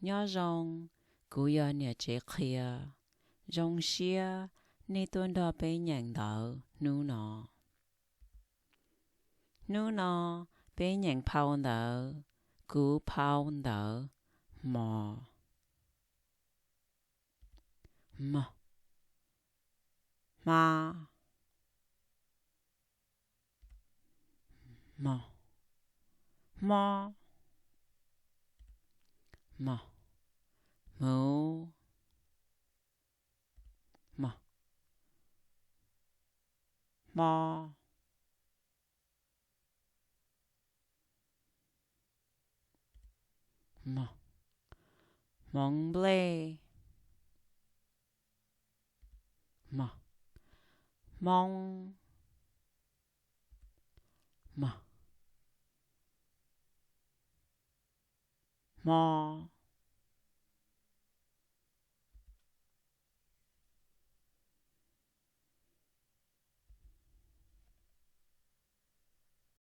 Nyob zoo, kuv yog niam tsev qhia. Zoo siab nej tuaj nrog peb nyeem ntawv hnub no. Hnub no peb nyeem phau ntawv, kuv phau ntawv, hmo. Mog. Hma. Mog. Hmo. Mog. Hmuv. Mog. Hmo. Mog. Hmoov nplej. Mog. Hmoob. Mog. Hmo.